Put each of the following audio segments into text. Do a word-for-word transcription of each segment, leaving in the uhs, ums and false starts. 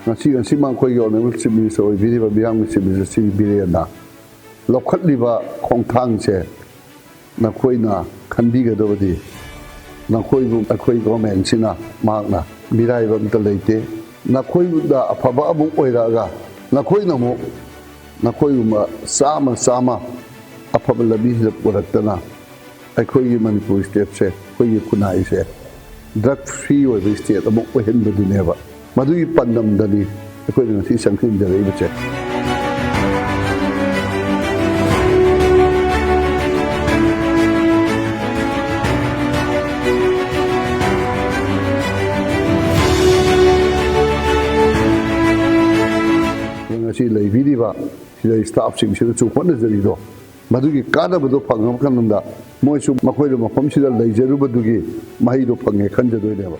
ꯉꯁꯤ ꯉꯁꯤꯃꯛ ꯑꯩꯈꯣꯏꯒꯤ Honourable Chief Minister ꯑꯣꯏꯕꯤꯔꯤꯕ ꯃꯤꯌꯥꯝꯒꯤ Chief Minister ꯁ꯭ꯔꯤ ꯕꯤꯔꯦꯟꯅ ꯂꯧꯈꯠꯂꯤꯕ ꯈꯣꯡꯊꯥꯡꯁꯦ ꯅꯈꯣꯏꯅ ꯈꯟꯕꯤꯒꯗꯕꯗꯤ ꯅꯈꯣꯏꯕꯨ ꯑꯩꯈꯣꯏ ꯒꯣꯔꯃꯦꯟꯁꯤꯅ ꯃꯍꯥꯛꯅ ꯃꯤꯔꯥꯏꯕ ꯑꯝꯇ ꯂꯩꯇꯦ꯫ ꯅꯈꯣꯏꯗ ꯑꯐꯕ ꯑꯃꯨꯛ ꯑꯣꯏꯔꯛꯑꯒ ꯅꯈꯣꯏꯅ ꯑꯃꯨꯛ ꯅꯈꯣꯏꯒꯨꯝꯕ ꯆꯥꯝꯃ ꯆꯥꯝꯃ ꯑꯐꯕ ꯂꯝꯕꯤꯁꯤꯗ ꯄꯨꯔꯛꯇꯅ ꯑꯩꯈꯣꯏꯒꯤ ꯃꯅꯤꯄꯨꯔ ꯁ꯭ꯇꯦꯠꯁꯦ, ꯑꯩꯈꯣꯏꯒꯤ ꯈꯨꯟꯅꯥꯏꯁꯦ ꯗ꯭ꯔꯒ ꯐ꯭ꯔꯤ ꯑꯣꯏꯕ ꯁ꯭ꯇꯦꯠ ꯑꯃ ꯑꯣꯏꯍꯟꯕꯗꯨꯅꯦꯕ꯫ ꯃꯗꯨꯒꯤ ꯄꯥꯟꯗꯝꯗꯅꯤ ꯑꯩꯈꯣꯏꯅ ꯉꯁꯤ ꯆꯪꯁꯤꯟꯖꯔꯛꯏꯕꯁꯦ꯫ ꯉꯁꯤ ꯂꯩꯕꯤꯔꯤꯕ ꯁꯤꯗ ꯁ꯭ꯇꯥꯐꯁꯤꯡꯁꯤꯅꯁꯨ ꯍꯣꯠꯅꯖꯔꯤꯗꯣ, ꯃꯗꯨꯒꯤ ꯀꯥꯟꯅꯕꯗꯣ ꯐꯪꯉꯕ ꯃꯇꯝꯗ ꯃꯣꯏꯁꯨ ꯃꯈꯣꯏꯗ ꯃꯐꯝꯁꯤꯗ ꯂꯩꯖꯔꯨꯕꯗꯨꯒꯤ ꯃꯍꯩꯗꯣ ꯐꯪꯉꯦ ꯈꯟꯖꯗꯣꯏꯅꯦꯕ꯫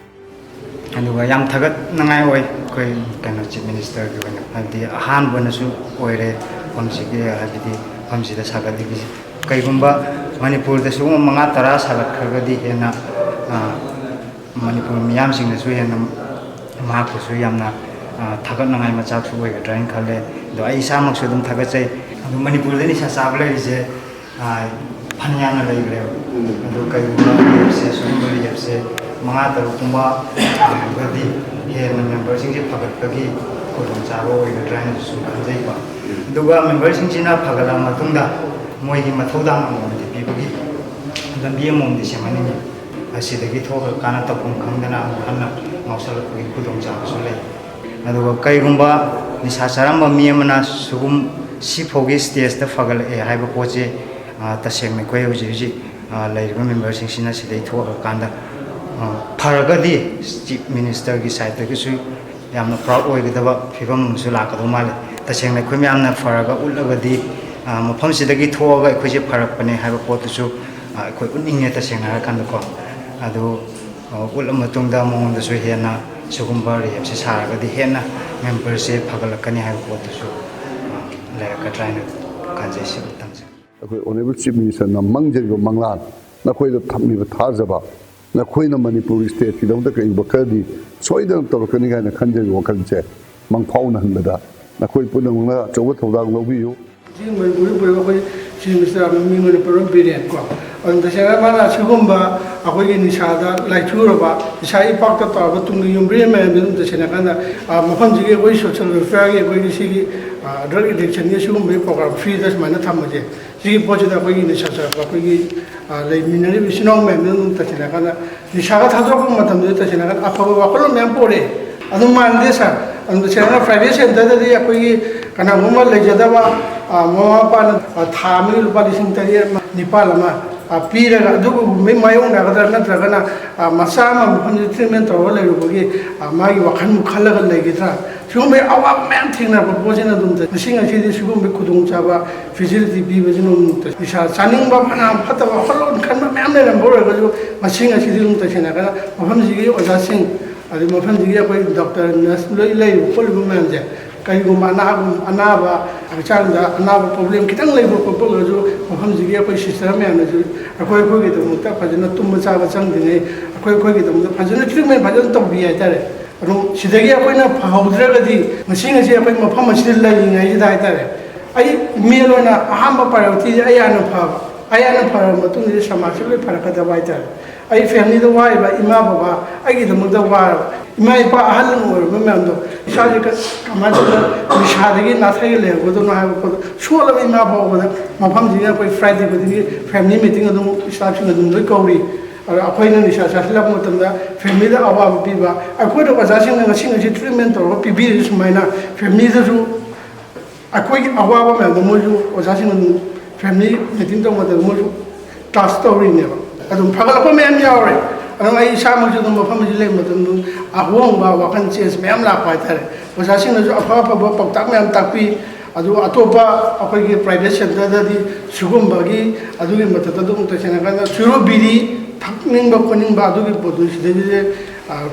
ꯑꯗꯨꯒ ꯌꯥꯝ ꯊꯥꯒꯠꯅꯉꯥꯏ ꯑꯣꯏ ꯑꯩꯈꯣꯏ ꯀꯩꯅꯣ Chief Ministerꯒꯤ ꯑꯣꯏꯅ, ꯍꯥꯏꯕꯗꯤ ꯑꯍꯥꯟꯕꯅꯁꯨ ꯑꯣꯏꯔꯦ ꯃꯐꯝꯁꯤꯒꯤ, ꯍꯥꯏꯕꯗꯤ ꯃꯐꯝꯁꯤꯗ ꯁꯥꯒꯠꯂꯤꯕꯁꯤ꯫ ꯀꯩꯒꯨꯝꯕ ꯃꯅꯤꯄꯨꯔꯗ ꯁꯤꯒꯨꯝꯕ ꯃꯉꯥ ꯇꯔꯥ ꯁꯥꯒꯠꯈ꯭ꯔꯒꯗꯤ ꯍꯦꯟꯅ, ꯑ, ꯃꯅꯤꯄꯨꯔ ꯃꯤꯌꯥꯝꯁꯤꯡꯅꯁꯨ ꯍꯦꯟꯅ ꯃꯍꯥꯛꯄꯨꯁꯨ ꯌꯥꯝꯅ, ꯑ, ꯊꯥꯒꯠꯅꯉꯥꯏ ꯃꯆꯥꯛꯁꯨ ꯑꯣꯏꯒꯗ꯭ꯔꯥ ꯍꯥꯏꯅ ꯈꯜꯂꯦ꯫ ꯑꯗꯣ ꯑꯩ ꯏꯁꯥꯃꯛꯁꯨ ꯑꯗꯨꯝ ꯊꯥꯒꯠꯆꯩ꯫ ꯑꯗꯨ ꯃꯅꯤꯄꯨꯔꯗ ꯅꯤꯁꯥ ꯆꯥꯕ ꯂꯩꯔꯤꯁꯦ, ꯑ, ꯐꯅꯌꯥꯝꯅ ꯂꯩꯈ꯭ꯔꯦꯕ꯫ ꯎꯝ꯫ ꯑꯗꯨ ꯀꯔꯤꯒꯨꯝꯕ ꯔꯤꯍꯦꯞꯁꯦ, ꯁꯤꯒꯨꯝꯕ ꯔꯤꯍꯦꯞꯁꯦ ꯃꯉꯥ ꯇꯔꯨꯛꯀꯨꯝꯕ ꯍꯥꯡꯉꯒꯗꯤ ꯍꯦꯟꯅ ꯃꯦꯝꯕꯔꯁꯤꯡꯁꯦ ꯐꯒꯠꯄꯒꯤ ꯈꯨꯗꯣꯡꯆꯥꯕ ꯑꯣꯏꯒꯗ꯭ꯔꯥ ꯍꯥꯏꯅꯁꯨ ꯁꯨꯝ ꯈꯟꯖꯩꯀꯣ꯫ ꯎꯝ꯫ ꯑꯗꯨꯒ ꯃꯦꯝꯕꯔꯁꯤꯡꯁꯤꯅ ꯐꯒꯠꯂꯕ ꯃꯇꯨꯡꯗ ꯃꯣꯏꯒꯤ ꯃꯊꯧꯗꯥꯡ ꯑꯃꯃꯝꯗꯤ ꯄꯤꯕꯒꯤ ꯂꯝꯕꯤ ꯑꯃꯃꯝꯗꯤ ꯁꯦꯝꯍꯟꯅꯤꯡꯉꯤ꯫ ꯑꯁꯤꯗꯒꯤ ꯊꯣꯛꯈ꯭ꯔꯀꯥꯟꯗ ꯇꯧꯐꯝ ꯈꯪꯗꯅ ꯑꯃꯨꯛ ꯍꯟꯅ ꯉꯥꯎꯁꯜꯂꯛꯄꯒꯤ ꯈꯨꯗꯣꯡꯆꯥꯕꯁꯨ ꯂꯩ꯫ ꯑꯗꯨꯒ ꯀꯔꯤꯒꯨꯝꯕ ꯅꯤꯁꯥ ꯆꯥꯔꯝꯕ ꯃꯤ ꯑꯃꯅ ꯁꯤꯒꯨꯝ-, ꯁꯤꯐꯥꯎꯒꯤ ꯁ꯭ꯇꯦꯖꯇ ꯐꯒꯠꯂꯛꯑꯦ ꯍꯥꯏꯕ ꯄꯣꯠꯁꯦ, ꯑ, ꯇꯁꯦꯡꯅ ꯑꯩꯈꯣꯏ ꯍꯧꯖꯤꯛ ꯍꯧꯖꯤꯛ, ꯑ, ꯂꯩꯔꯤꯕ ꯃꯦꯝꯕꯔꯁꯤꯡꯁꯤꯅ ꯁꯤꯗꯩ ꯊꯣꯛꯂꯀꯥꯟꯗ, ꯑ, ꯐꯔꯒꯗꯤ Chief Ministerꯒꯤ ꯁꯥꯏꯠꯇꯒꯤꯁꯨ ꯌꯥꯝꯅ ꯄ꯭ꯔꯥꯎꯗ ꯑꯣꯏꯒꯗꯕ ꯐꯤꯕꯝ ꯑꯃꯁꯨ ꯂꯥꯛꯀꯗꯧ ꯃꯥꯜꯂꯤ꯫ ꯇꯁꯦꯡꯅ ꯑꯩꯈꯣꯏ ꯃꯌꯥꯝꯅ ꯐꯔꯒ ꯎꯠꯂꯒꯗꯤ, ꯑ, ꯃꯐꯝꯁꯤꯗꯒꯤ ꯊꯣꯛꯑꯒ ꯑꯩꯈꯣꯏꯁꯦ ꯐꯔꯛꯄꯅꯦ ꯍꯥꯏꯕ ꯄꯣꯠꯇꯨꯁꯨ, ꯑ, ꯑꯩꯈꯣꯏ ꯎꯠꯅꯤꯡꯉꯦ ꯇꯁꯦꯡꯅ ꯍꯥꯏꯔꯀꯥꯟꯗꯀꯣ꯫ ꯑꯗꯨ, ꯑ, ꯎꯠꯂ ꯃꯇꯨꯡꯗ ꯃꯉꯣꯟꯗꯁꯨ ꯍꯦꯟꯅ ꯁꯤꯒꯨꯝꯕ ꯔꯤꯍꯦꯞꯁꯦ ꯁꯥꯔꯒꯗꯤ ꯍꯦꯟꯅ ꯃꯦꯝꯕꯔꯁꯦ ꯐꯒꯠꯂꯛꯀꯅꯤ ꯍꯥꯏꯕ ꯄꯣꯠꯇꯨꯁꯨ, ꯑ, ꯂꯩꯔꯛꯀꯗ꯭ꯔꯥ ꯍꯥꯏꯅ ꯈꯟꯖꯩ꯫ ꯁꯤꯕꯨ ꯊꯝꯖꯒꯦ꯫ ꯑꯩꯈꯣꯏ Honourable Chief Ministerꯅ ꯃꯪꯖꯔꯤꯕ ꯃꯪꯂꯥꯟ, ꯅꯈꯣꯏꯗ ꯊꯝꯃꯤꯕ ꯊꯥꯖꯕ, ꯅꯈꯣꯏꯅ ꯃꯅꯤꯄꯨꯔ ꯁ꯭ꯇꯦꯠꯀꯤꯗꯃꯛꯇ ꯀꯔꯤꯒꯨꯝꯕ ꯈꯔꯗꯤ ꯁꯣꯏꯗꯅ ꯇꯧꯔꯛꯀꯅꯤ ꯍꯥꯏꯅ ꯈꯟꯖꯔꯤꯕ ꯋꯥꯈꯜꯁꯦ ꯃꯪꯐꯥꯎꯅꯍꯟꯕꯗ ꯅꯈꯣꯏ ꯄꯨꯝꯅꯃꯛꯅ ꯑꯆꯧꯕ ꯊꯧꯗꯥꯡ ꯂꯧꯕꯤꯌꯨ꯫ ꯍꯧꯖꯤꯛ ꯃꯅꯤꯄꯨꯔꯗ ꯄꯨꯔꯤꯕ ꯑꯩꯈꯣꯏ ꯆꯤꯐ ꯃꯤꯅꯤꯁꯇꯔ ꯑꯃ ꯃꯤꯡ ꯑꯣꯏꯅ ꯄ꯭ꯔꯣꯕ꯭ꯂꯦꯝ ꯕꯤꯔꯦꯟ ꯀꯣ, ꯑꯗꯨꯝ ꯇꯁꯦꯡꯅ ꯃꯥꯅ ꯑꯁꯤꯒꯨꯝꯕ ꯑꯩꯈꯣꯏꯒꯤ ꯅꯤꯁꯥꯗ ꯂꯥꯏꯆꯨꯔꯕ, ꯅꯤꯁꯥ ꯏꯄꯥꯛꯇ ꯇꯧꯔꯕ ꯇꯨꯡꯒꯤ ꯌꯨꯝꯕꯤꯔꯦꯟ ꯃꯌꯥꯝꯁꯦ ꯑꯗꯨꯝ ꯇꯁꯦꯡꯅ ꯀꯥꯟꯗ ꯃꯐꯝꯁꯤꯒꯤ ꯑꯩꯈꯣꯏ ꯁꯣꯁꯤꯌꯦꯜ ꯋꯦꯜꯐꯤꯌꯥꯔꯒꯤ ꯑꯩꯈꯣꯏꯒꯤ ꯁꯤꯒꯤ ꯗ꯭ꯔꯒ ꯑꯦꯗꯤꯛꯁꯟꯒꯤ ꯁꯤꯒꯨꯝꯕꯒꯤ ꯄ꯭ꯔꯣꯒ꯭ꯔꯥꯝ ꯐ꯭ꯔꯤꯗ ꯁꯨꯃꯥꯏꯅ ꯊꯝꯕꯁꯦ, ꯁꯤꯒꯤ ꯄꯣꯠꯁꯤꯗ ꯑꯩꯈꯣꯏꯒꯤ ꯅꯤꯁꯥ ꯆꯥꯔꯛꯄ ꯑꯩꯈꯣꯏꯒꯤ ꯂꯩꯃꯤꯟꯅꯔꯤꯕ ꯏꯆꯤꯟ ꯏꯅꯥꯎ ꯃꯌꯥꯝꯁꯤꯅ ꯑꯗꯨꯝ ꯇꯁꯦꯡꯅ ꯀꯥꯟꯗ ꯅꯤꯁꯥꯒ ꯊꯥꯗꯣꯔꯛꯄ ꯃꯇꯝꯗꯨꯗ ꯇꯁꯦꯡꯅ ꯀꯥꯟꯗ ꯑꯐꯕ ꯋꯥꯈꯜꯂꯣꯟ ꯃꯌꯥꯝ ꯄꯣꯔꯛꯑꯦ꯫ ꯑꯗꯨ ꯃꯥꯟꯗꯦ ꯁꯥꯔ꯫ ꯑꯗꯨ ꯇꯁꯦꯡꯅ ꯄ꯭ꯔꯥꯏꯚꯦꯠ ꯁꯦꯟꯇꯔꯗꯗꯤ ꯑꯩꯈꯣꯏꯒꯤ ꯀꯅꯥꯒꯨꯝꯕ ꯂꯩꯖꯗꯕ ꯃꯃꯥ ꯃꯄꯥꯅ ꯊꯥ ꯑꯃꯒꯤ ꯂꯨꯄꯥ ꯂꯤꯁꯤꯡ ꯇꯔꯦꯠ ꯑꯃ ꯅꯤꯄꯥꯜ ꯑꯃ ꯄꯤꯔꯒ ꯑꯗꯨꯒꯨꯝꯕꯩ ꯃꯥꯌꯣꯛꯅꯒꯗ꯭ꯔꯥ, ꯅꯠꯇ꯭ꯔꯒꯅ ꯃꯆꯥ ꯑꯃ ꯃꯐꯝꯁꯤꯗ ꯇ꯭ꯔꯤꯠꯃꯦꯟ ꯇꯧꯔꯒ ꯂꯩꯔꯨꯕꯒꯤ ꯃꯥꯒꯤ ꯋꯥꯈꯜꯕꯨ ꯈꯜꯂꯒ ꯂꯩꯒꯗ꯭ꯔꯥ? ꯁꯤꯒꯨꯝꯕꯩ ꯑꯋꯥꯕ ꯃꯌꯥꯝ ꯊꯦꯡꯅꯔꯛꯄ ꯄꯣꯠꯁꯤꯅ ꯑꯗꯨꯝ ꯉꯁꯤ ꯉꯁꯤꯗꯤ ꯁꯤꯒꯨꯝꯕꯒꯤ ꯈꯨꯗꯣꯡꯆꯥꯕ ꯐꯦꯁꯤꯂꯤꯇꯤ ꯄꯤꯕꯁꯤꯅ ꯑꯗꯨꯝ ꯅꯤꯁꯥ ꯆꯥꯅꯤꯡꯕ ꯐꯅꯌꯥꯝ ꯐꯠꯇꯕ ꯋꯥꯈꯜꯂꯣꯟ ꯈꯟꯕ ꯃꯌꯥꯝ ꯂꯩꯔꯝꯕ ꯑꯣꯏꯔꯒꯁꯨ ꯉꯁꯤ ꯉꯁꯤꯗꯤ ꯑꯗꯨꯝ ꯇꯁꯦꯡꯅ ꯃꯐꯝꯁꯤꯒꯤ ꯑꯣꯖꯥꯁꯤꯡ ꯑꯗꯩ ꯃꯐꯝꯁꯤꯒꯤ ꯑꯩꯈꯣꯏ ꯗꯣꯛꯇꯔ ꯅꯔꯁ ꯂꯣꯏ ꯂꯩꯔꯤꯕ ꯈꯣꯠꯂꯤꯕ ꯃꯌꯥꯝꯁꯦ ꯀꯔꯤꯒꯨꯝꯕ ꯑꯅꯥꯕ ꯑꯅꯥꯕ ꯍꯛꯆꯥꯡꯗ ꯑꯅꯥꯕ ꯄ꯭ꯔꯣꯕ꯭ꯂꯦꯝ ꯈꯤꯇꯪ ꯂꯩꯕ ꯈꯣꯠꯄ ꯑꯣꯏꯔꯁꯨ ꯃꯐꯝꯁꯤꯒꯤ ꯑꯩꯈꯣꯏ ꯁꯤꯁꯇꯔ ꯃꯌꯥꯝꯅꯁꯨ ꯑꯩꯈꯣꯏ ꯑꯩꯈꯣꯏꯒꯤꯗꯃꯛꯇ ꯐꯖꯅ ꯇꯨꯝꯕ ꯆꯥꯕ ꯆꯪꯗ꯭ꯔꯤꯉꯩ ꯑꯩꯈꯣꯏ ꯑꯩꯈꯣꯏꯒꯤꯗꯃꯛꯇ ꯐꯖꯅ ꯇ꯭ꯔꯤꯠꯃꯦꯟ ꯐꯖꯅ ꯇꯧꯕꯤ ꯍꯥꯏꯇꯥꯔꯦ꯫ ꯑꯗꯨꯝ ꯁꯤꯗꯒꯤ ꯑꯩꯈꯣꯏꯅ ꯐꯍꯧꯗ꯭ꯔꯒꯗꯤ ꯉꯁꯤ ꯉꯁꯤ ꯑꯩꯈꯣꯏ ꯃꯐꯝ ꯑꯁꯤꯗ ꯂꯩꯔꯤꯉꯩꯁꯤꯗ ꯍꯥꯏꯇꯥꯔꯦ, ꯑꯩ ꯃꯦꯟ ꯑꯣꯏꯅ ꯑꯍꯥꯟꯕ ꯄ꯭ꯔꯥꯏꯌꯣꯔꯤꯇꯤꯁꯦ ꯑꯩ ꯍꯥꯟꯅ ꯐꯕ, ꯑꯩ ꯍꯥꯟꯅ ꯐꯔꯕ ꯃꯇꯨꯡꯗ ꯁꯃꯥꯖꯁꯦ ꯂꯣꯏ ꯐꯔꯛꯀꯗꯕ ꯍꯥꯏꯇꯥꯔꯦ꯫ ꯑꯩ ꯐꯦꯃꯤꯂꯤꯗ ꯋꯥꯔꯤꯕ ꯏꯃꯥ ꯕꯕꯥ, ꯑꯩꯒꯤꯗꯃꯛꯇ ꯋꯥꯔꯕ ꯏꯃꯥ ꯏꯄꯥ ꯑꯍꯜ ꯑꯣꯏꯔꯕ ꯃꯌꯥꯝꯗꯣ ꯏꯁꯥꯁꯦ ꯀ- ꯀꯃꯥꯏꯅ ꯇꯧꯗꯅ ꯅꯤꯁꯥꯗꯒꯤ ꯅꯥꯊꯩꯔ ꯂꯩꯍꯧꯒꯗꯕꯅꯣ ꯍꯥꯏꯕ ꯄꯣꯠꯇꯣ ꯁꯣꯜꯂꯕ ꯏꯃꯥ ꯐꯥꯎꯕꯗ ꯃꯐꯝꯁꯤꯗ ꯑꯩꯈꯣꯏ ꯐ꯭ꯔꯥꯏꯗꯦ ꯈꯨꯗꯤꯡꯒꯤ ꯐꯦꯃꯤꯂꯤ ꯃꯤꯇꯤꯡ ꯑꯗꯨꯝ ꯏꯁꯇꯥꯐꯁꯤꯡ ꯑꯗꯨꯝ ꯂꯣꯏ ꯀꯧꯔꯤ꯫ ꯑꯗꯣ ꯑꯩꯈꯣꯏꯅ ꯅꯤꯁꯥ ꯆꯥꯁꯤꯜꯂꯛꯄ ꯃꯇꯝꯗ ꯐꯦꯃꯤꯂꯤꯗ ꯑꯋꯥꯕ ꯄꯤꯕ, ꯑꯩꯈꯣꯏꯅ ꯑꯣꯖꯥꯁꯤꯡꯅ ꯉꯁꯤ ꯉꯁꯤ ꯇ꯭ꯔꯤꯠꯃꯦꯟ ꯇꯧꯔꯒ ꯄꯤꯕꯤꯔꯤꯁꯦ ꯁꯨꯃꯥꯏꯅ ꯐꯦꯃꯤꯂꯤꯗꯁꯨ ꯑꯩꯈꯣꯏꯒꯤ ꯑꯋꯥꯕ ꯃꯌꯥꯝꯗꯣ ꯃꯣꯏꯁꯨ ꯑꯣꯖꯥꯁꯤꯡ ꯑꯗꯨꯝ ꯐꯦꯃꯤꯂꯤ ꯃꯤꯇꯤꯡ ꯇꯧꯕ ꯃꯇꯝꯗ ꯃꯣꯏꯁꯨ ꯀ꯭ꯂꯥꯁ ꯇꯧꯔꯤꯅꯦꯕ꯫ ꯑꯗꯨꯝ ꯐꯒꯠꯂꯛꯄ ꯃꯌꯥꯝ ꯌꯥꯎꯔꯦ꯫ ꯑꯗꯨꯝ ꯑꯩ ꯏꯁꯥꯃꯛꯁꯨ ꯑꯗꯨꯝ ꯃꯐꯝ ꯑꯁꯤ ꯂꯩꯕ ꯃꯇꯝꯗ ꯑꯗꯨꯝ ꯑꯍꯣꯡꯕ ꯋꯥꯈꯜ ꯆꯦꯟꯖ ꯃꯌꯥꯝ ꯂꯥꯛꯄ ꯍꯥꯏꯇꯥꯔꯦ꯫ ꯑꯣꯖꯥꯁꯤꯡꯅꯁꯨ ꯑꯐ ꯑꯐꯕ ꯄꯥꯎꯇꯥꯛ ꯃꯌꯥꯝ ꯇꯥꯛꯄꯤ꯫ ꯑꯗꯨꯒ ꯑꯇꯣꯞꯄ ꯑꯩꯈꯣꯏꯒꯤ ꯄ꯭ꯔꯥꯏꯚꯦꯠ ꯁꯦꯟꯇꯔꯗꯗꯤ ꯁꯤꯒꯨꯝꯕꯒꯤ ꯑꯗꯨꯒꯤ ꯃꯊꯛꯇ ꯑꯗꯨꯝ ꯇꯁꯦꯡꯅ ꯀꯥꯟꯗ ꯆꯨꯔꯨꯞ ꯕꯤꯔꯤ ꯊꯛꯅꯤꯡꯕ ꯈꯣꯠꯅꯤꯡꯕ ꯑꯗꯨꯒꯤ ꯄꯣꯠꯇꯨ ꯁꯤꯗꯩꯗꯗꯤ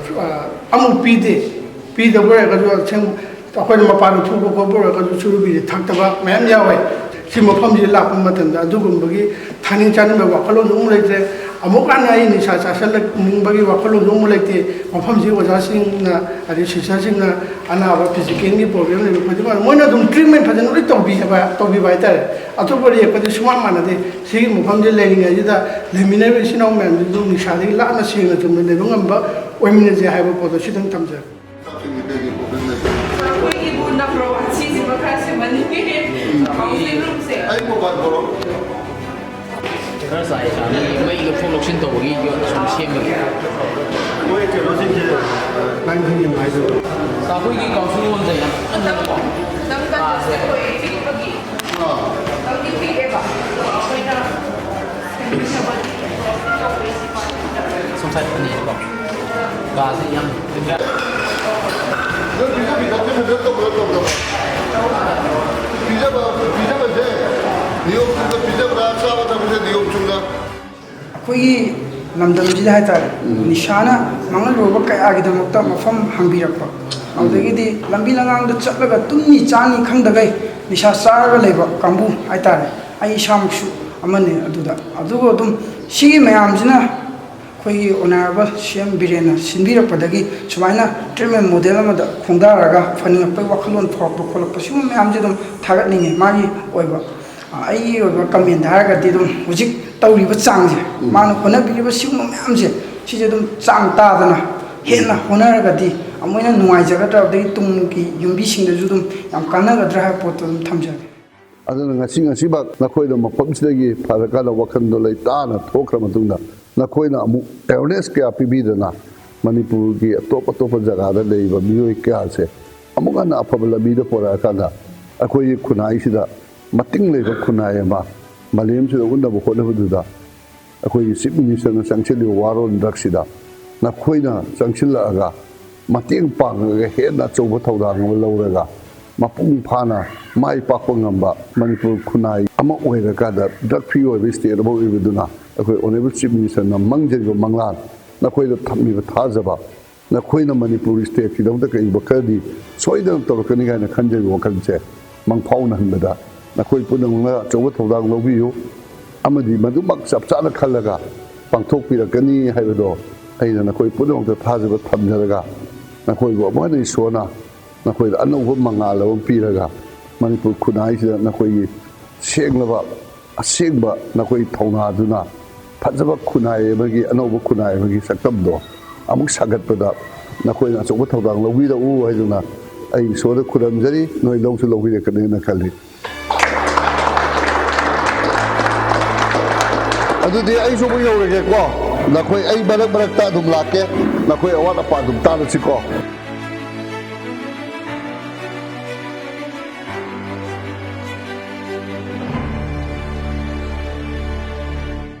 ꯑꯃꯨꯛ ꯄꯤꯗꯦ꯫ ꯄꯤꯗꯕ ꯑꯣꯏꯔꯒꯁꯨ ꯑꯁꯦꯡ ꯑꯩꯈꯣꯏꯅ ꯃꯄꯥꯟꯗ ꯊꯣꯛꯄ ꯈꯣꯠꯄ ꯑꯣꯏꯔꯒꯁꯨ ꯆꯨꯔꯨꯞ ꯕꯤꯔꯤ ꯊꯛꯇꯕ ꯃꯌꯥꯝ ꯌꯥꯎꯋꯦ꯫ ꯁꯤ ꯃꯐꯝꯁꯤꯗ ꯂꯥꯛꯄ ꯃꯇꯝꯗ ꯑꯗꯨꯒꯨꯝꯕꯒꯤ ꯊꯛꯅꯤꯡ ꯆꯥꯅꯤꯡꯕ ꯋꯥꯈꯜꯂꯣꯟꯗꯨ ꯑꯃꯨꯛ ꯂꯩꯇ꯭ꯔꯦ꯫ ꯑꯃꯨꯛ ꯍꯟꯅ ꯑꯩ ꯅꯤꯁꯥ ꯆꯥꯁꯤꯜꯂꯛꯅꯤꯡꯕꯒꯤ ꯋꯥꯈꯜꯂꯣꯟꯁꯨ ꯑꯃꯨꯛ ꯂꯩꯇꯦ꯫ ꯃꯐꯝꯁꯤ ꯑꯣꯖꯥꯁꯤꯡꯅ, ꯑꯗꯩ ꯁꯤꯁꯇꯔꯁꯤꯡꯅ ꯑꯅꯥꯕ ꯐꯤꯖꯤꯀꯦꯜꯒꯤ ꯄ꯭ꯔꯣꯕ꯭ꯂꯦꯝ ꯂꯩꯕ ꯈꯨꯗꯤꯡꯃꯛ ꯃꯣꯏꯅ ꯑꯗꯨꯝ ꯇ꯭ꯔꯤꯠꯃꯦꯟ ꯐꯖꯅ ꯂꯣꯏ ꯇꯧꯕꯤꯕ ꯇꯧꯕꯤꯕ ꯍꯥꯏꯇꯥꯔꯦ꯫ ꯑꯇꯣꯞꯄ ꯔꯦꯞꯀꯗꯤ ꯁꯨꯃꯥꯟ ꯃꯥꯟꯅꯗꯦ꯫ ꯁꯤꯒꯤ ꯃꯐꯝꯁꯤ ꯂꯩꯔꯤꯉꯩꯁꯤꯗ ꯂꯩꯃꯤꯟꯅꯔꯤꯕ ꯏꯆꯤꯟ ꯏꯅꯥꯎ ꯃꯌꯥꯝꯁꯤꯁꯨ ꯅꯤꯁꯥꯗꯒꯤ ꯂꯥꯞꯅ ꯁꯦꯡꯅ ꯆꯨꯝꯅ ꯂꯩꯕ ꯉꯝꯕ ꯑꯣꯏꯃꯤꯟꯅꯁꯦ ꯍꯥꯏꯕ ꯄꯣꯠꯇꯣ ꯁꯤꯗꯪ ꯊꯝꯖꯒꯦ꯫ ꯑꯩꯈꯣꯏꯒꯤꯕꯨ ꯅꯝꯕꯔ ꯋꯥꯟ ꯁꯤꯁꯤꯃ ꯈꯔ ꯁꯦꯝꯍꯟꯅꯤꯡꯉꯦ ꯀꯥꯎꯟꯁꯤꯜ ꯔꯨꯝꯁꯦ꯫ ꯑꯩ ꯃꯣꯕꯥꯏꯜ ꯄꯣꯔꯛꯑꯣ꯫ ꯈꯔ ꯆꯥꯏ ꯆꯥ ꯃꯩ ꯃꯩ ꯂꯧꯊꯣꯛ ꯂꯧꯁꯤꯟ ꯇꯧꯕꯒꯤ ꯌꯣꯠ ꯁꯨꯝ ꯁꯦꯝꯕꯒꯤ꯫ ꯃꯣꯏ ꯀꯩꯅꯣꯁꯤꯡꯁꯦ ꯂꯥꯏꯟꯁꯤꯡꯁꯦ ꯅꯨꯡꯉꯥꯏꯖꯕ꯫ ꯑꯩꯈꯣꯏꯒꯤ ꯀꯥꯎꯟꯁꯤꯜ ꯍꯣꯜꯁꯦ ꯌꯥꯝ ꯀꯟꯅꯀꯣ ꯅꯝꯕꯔꯁꯦ ꯑꯩꯈꯣꯏ ꯄꯤꯛꯄꯒꯤ ꯅꯪꯗꯤ ꯄꯤꯛꯑꯦꯕ ꯑꯗꯣ ꯑꯩꯈꯣꯏꯅ ꯁꯦꯝꯕꯤꯅꯕꯒꯤ ꯁꯨꯝ ꯁꯥꯏꯠ ꯑꯅꯤꯀꯣ ꯀꯥꯁꯦ ꯌꯥꯝ ꯅꯣꯏ ꯄꯤꯖ ꯄꯤꯊꯛꯁꯦ ꯐꯖꯅ ꯇꯧꯕ꯭ꯔꯥ ꯇꯧꯗꯕ꯭ꯔꯥ? ꯄꯤꯖꯕ ꯄꯤꯖꯕꯁꯦ ꯅꯤꯌꯣꯝ ꯆꯨꯝꯅ ꯄꯤꯖꯕ꯭ꯔꯥ? ꯆꯥꯕ ꯊꯛꯄꯁꯦ ꯅꯤꯌꯣꯝ ꯆꯨꯝꯅ? ꯑꯩꯈꯣꯏꯒꯤ ꯂꯝꯗꯝꯁꯤꯗ ꯍꯥꯏꯇꯥꯔꯦ ꯅꯤꯁꯥꯅ ꯃꯥꯡꯍꯜꯂꯨꯔꯕ ꯀꯌꯥꯒꯤꯗꯃꯛꯇ ꯃꯐꯝ ꯍꯥꯡꯕꯤꯔꯛꯄ, ꯑꯗꯨꯗꯒꯤꯗꯤ ꯂꯝꯕꯤ ꯂꯝꯉꯥꯡꯗ ꯆꯠꯂꯒ ꯇꯨꯝꯅꯤ ꯆꯥꯅꯤ ꯈꯪꯗꯈꯩ ꯅꯤꯁꯥ ꯆꯥꯔꯒ ꯂꯩꯕ ꯀꯥꯡꯕꯨ ꯍꯥꯏꯇꯥꯔꯦ꯫ ꯑꯩ ꯏꯁꯥꯃꯛꯁꯨ ꯑꯃꯅꯤ ꯑꯗꯨꯗ꯫ ꯑꯗꯨꯒ ꯑꯗꯨꯝ ꯁꯤꯒꯤ ꯃꯌꯥꯝꯁꯤꯅ ꯑꯩꯈꯣꯏꯒꯤ ꯑꯣꯅꯔꯦꯕꯜ ꯁꯤ ꯑꯦꯝ ꯕꯤꯔꯦꯟꯅ ꯁꯤꯟꯕꯤꯔꯛꯄꯗꯒꯤ ꯁꯨꯃꯥꯏꯅ ꯇ꯭ꯔꯤꯠꯃꯦꯟ ꯃꯣꯗꯦꯜ ꯑꯃꯗ ꯈꯣꯡꯗꯥꯔꯒ ꯐꯅꯤꯡꯉꯛꯄꯒꯤ ꯋꯥꯈꯜꯂꯣꯟ ꯐꯥꯎꯔꯛꯄ ꯈꯣꯠꯂꯛꯄ ꯁꯤꯒꯨꯝꯕ ꯃꯌꯥꯝꯁꯦ ꯑꯗꯨꯝ ꯊꯥꯒꯠꯅꯤꯡꯉꯦ꯫ ꯃꯥꯒꯤ ꯑꯣꯏꯕ ꯑꯩꯒꯤ ꯑꯣꯏꯕ ꯀꯃꯦꯟꯗ ꯍꯥꯏꯔꯒꯗꯤ ꯑꯗꯨꯝ ꯍꯧꯖꯤꯛ ꯇꯧꯔꯤꯕ ꯆꯥꯡꯁꯦ, ꯃꯥꯅ ꯍꯣꯠꯅꯕꯤꯔꯤꯕ ꯁꯤꯒꯨꯝꯕ ꯃꯌꯥꯝꯁꯦ, ꯁꯤꯁꯦ ꯑꯗꯨꯝ ꯆꯥꯡ ꯇꯥꯗꯅ ꯍꯦꯟꯅ ꯍꯣꯠꯅꯔꯒꯗꯤ ꯑꯃꯨꯛ ꯍꯦꯟꯅ ꯅꯨꯡꯉꯥꯏꯖꯒꯗ꯭ꯔꯥ, ꯑꯗꯒꯤ ꯇꯨꯡꯒꯤ ꯌꯨꯝꯕꯤꯁꯤꯡꯗꯁꯨ ꯑꯗꯨꯝ ꯌꯥꯝ ꯀꯥꯟꯅꯒꯗ꯭ꯔꯥ ꯍꯥꯏꯕ ꯄꯣꯠꯇꯣ ꯑꯗꯨꯝ ꯊꯝꯖꯒꯦ꯫ ꯑꯗꯨꯅ ꯉꯁꯤ ꯉꯁꯤꯃꯛ ꯅꯈꯣꯏꯅ ꯃꯐꯝꯁꯤꯗꯒꯤ ꯐꯔꯀꯥꯟꯗ ꯋꯥꯈꯜꯗꯣ ꯂꯩꯇꯥꯅ ꯊꯣꯛꯈ꯭ꯔ ꯃꯇꯨꯡꯗ ꯅꯈꯣꯏꯅ ꯑꯃꯨꯛ ꯑꯦꯋꯦꯔꯅꯦꯁ ꯀꯌꯥ ꯄꯤꯕꯤꯗꯅ ꯃꯅꯤꯄꯨꯔꯒꯤ ꯑꯇꯣꯞ ꯑꯇꯣꯞꯄ ꯖꯒꯥꯗ ꯂꯩꯔꯤꯕ ꯃꯤꯑꯣꯏ ꯀꯌꯥꯁꯦ ꯑꯃꯨꯛ ꯍꯟꯅ ꯑꯐꯕ ꯂꯝꯕꯤꯗ ꯄꯨꯔꯛꯑꯀꯥꯟꯗ ꯑꯩꯈꯣꯏꯒꯤ ꯈꯨꯟꯅꯥꯏꯁꯤꯗ ꯃꯇꯤꯡ ꯂꯩꯕ ꯈꯨꯟꯅꯥꯏ ꯑꯃ ꯃꯥꯂꯦꯝꯁꯤꯗ ꯎꯠꯅꯕ ꯍꯣꯠꯅꯕꯗꯨꯗ ꯑꯩꯈꯣꯏꯒꯤ ꯆꯤꯐ ꯃꯤꯅꯤꯁꯇꯔꯅ ꯆꯪꯁꯤꯜꯂꯤꯕ ꯋꯥꯔꯣꯜ ꯗ꯭ꯔꯛꯁꯤꯗ ꯅꯈꯣꯏꯅ ꯆꯪꯁꯤꯜꯂꯛꯑꯒ ꯃꯇꯦꯡ ꯄꯥꯡꯉꯒ ꯍꯦꯟꯅ ꯑꯆꯧꯕ ꯊꯧꯗꯥꯡ ꯑꯃ ꯂꯧꯔꯒ ꯃꯄꯨꯡ ꯐꯥꯅ ꯃꯥꯏ ꯄꯥꯛꯄ ꯉꯝꯕ ꯃꯅꯤꯄꯨꯔ ꯈꯨꯟꯅꯥꯏ ꯑꯃ ꯑꯣꯏꯔꯀꯥꯟꯗ ꯗ꯭ꯔꯒ ꯐ꯭ꯔꯤ ꯑꯣꯏꯕ ꯁ꯭ꯇꯦꯠ ꯑꯃ ꯑꯣꯏꯕꯗꯨꯅ ꯑꯩꯈꯣꯏ ꯑꯣꯅꯔꯦꯕꯜ ꯆꯤꯐ ꯃꯤꯅꯤꯁꯇꯔꯅ ꯃꯪꯖꯔꯤꯕ ꯃꯪꯂꯥꯟ, ꯅꯈꯣꯏꯗ ꯊꯝꯃꯤꯕ ꯊꯥꯖꯕ, ꯅꯈꯣꯏꯅ ꯃꯅꯤꯄꯨꯔ ꯁ꯭ꯇꯦꯠꯀꯤꯗꯃꯛꯇ ꯀꯔꯤꯒꯨꯝꯕ ꯈꯔꯗꯤ ꯁꯣꯏꯗꯅ ꯇꯧꯔꯛꯀꯅꯤ ꯍꯥꯏꯅ ꯈꯟꯖꯔꯤꯕ ꯋꯥꯈꯜꯁꯦ ꯃꯪꯐꯥꯎꯅꯍꯟꯕꯗ ꯅꯈꯣꯏ ꯄꯨꯝꯅꯃꯛꯅ ꯑꯆꯧꯕ ꯊꯧꯗꯥꯡ ꯂꯧꯕꯤꯌꯨ ꯑꯃꯗꯤ ꯃꯗꯨꯃꯛ ꯆꯞ ꯆꯥꯅ ꯈꯜꯂꯒ ꯄꯥꯡꯊꯣꯛꯄꯤꯔꯛꯀꯅꯤ ꯍꯥꯏꯕꯗꯣ ꯑꯩꯅ ꯅꯈꯣꯏ ꯄꯨꯝꯅꯃꯛꯇ ꯊꯥꯖꯕ ꯊꯝꯖꯔꯒ, ꯅꯈꯣꯏꯕꯨ ꯑꯃꯨꯛ ꯍꯟꯅ ꯏꯁꯣꯔꯅ ꯅꯈꯣꯏꯗ ꯑꯅꯧꯕ ꯃꯉꯥꯜ ꯑꯃ ꯄꯤꯔꯒ, ꯃꯅꯤꯄꯨꯔ ꯈꯨꯟꯅꯥꯏꯁꯤꯗ ꯅꯈꯣꯏꯒꯤ ꯁꯦꯡꯂꯕ, ꯑꯁꯦꯡꯕ ꯅꯈꯣꯏ ꯊꯧꯅꯥꯗꯨꯅ ꯐꯖꯕ ꯈꯨꯟꯅꯥꯏ ꯑꯃꯒꯤ, ꯑꯅꯧꯕ ꯈꯨꯟꯅꯥꯏ ꯑꯃꯒꯤ ꯁꯛꯇꯝꯗꯣ ꯑꯃꯨꯛ ꯁꯥꯒꯠꯄꯗ ꯅꯈꯣꯏꯅ ꯑꯆꯧꯕ ꯊꯧꯗꯥꯡ ꯂꯧꯕꯤꯔꯛꯎ ꯍꯥꯏꯗꯨꯅ ꯑꯩ ꯏꯁꯣꯔꯗ ꯈꯨꯔꯨꯝꯖꯔꯤ꯫ ꯅꯣꯏ ꯂꯧꯁꯨ ꯂꯧꯕꯤꯔꯛꯀꯅꯤꯅ ꯈꯜꯂꯤ꯫ ꯑꯗꯨꯗꯤ ꯑꯩꯁꯨ ꯑꯃꯨꯛ ꯌꯧꯔꯒꯦꯀꯣ꯫ ꯅꯈꯣꯏ, ꯑꯩ ꯃꯔꯛ ꯃꯔꯛꯇ ꯑꯗꯨꯝ ꯂꯥꯛꯀꯦ꯫ ꯅꯈꯣꯏ ꯑꯋꯥꯠ ꯑꯄꯥ ꯑꯗꯨꯝ ꯇꯥꯟꯅꯁꯤꯀꯣ꯫